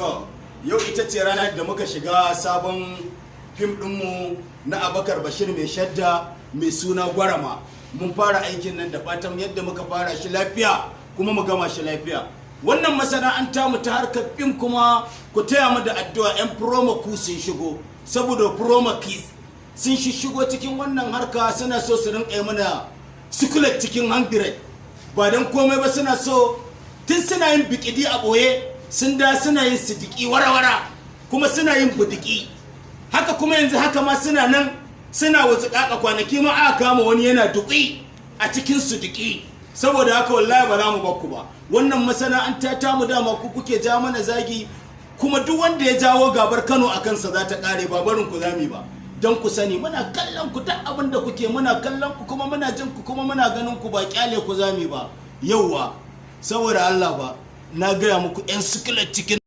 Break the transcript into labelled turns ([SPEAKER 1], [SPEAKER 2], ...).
[SPEAKER 1] To, yau ita ce ranar da muka shiga sabon fim ɗinmu na Abakar Bashir Mai Shadda mai suna Gwarama. Mun fara aikin nan da fatan yadda muka fara shi lafiya kuma mu gama shi lafiya. Wannan masana'anta mu ta harkar fim kuma ku taya mu da addu'a. 'Yan promo ku sun shigo, saboda promo kiss sun shigo cikin wannan harka, suna so su rinƙa yi mana sukulet cikin 100 ba don komai ba. Suna so tun suna yin bikidi a ɓoye, sun da suna yin sidiki warawara, kuma suna yin budiki haka. Kuma yanzu haka ma suna nan suna wasu kaka. Kwanaki ma aka kama wani yana duki a cikin sidiki. Saboda haka wallahi ba za mu bakku ba. Wannan masana'anta ta mu, dama ku kuke ja mana zagi, kuma duk wanda ya jawo gabar Kano a kansa za ta kare. Ba barin ku zami ba. Don ku sani muna kallon ku, duk abin da kuke muna kallon ku, kuma muna jin ku, kuma muna ganin ku. Ba kyale ku zami ba. Yauwa, saboda Allah ba na gaya muku 'yan sikilet cikin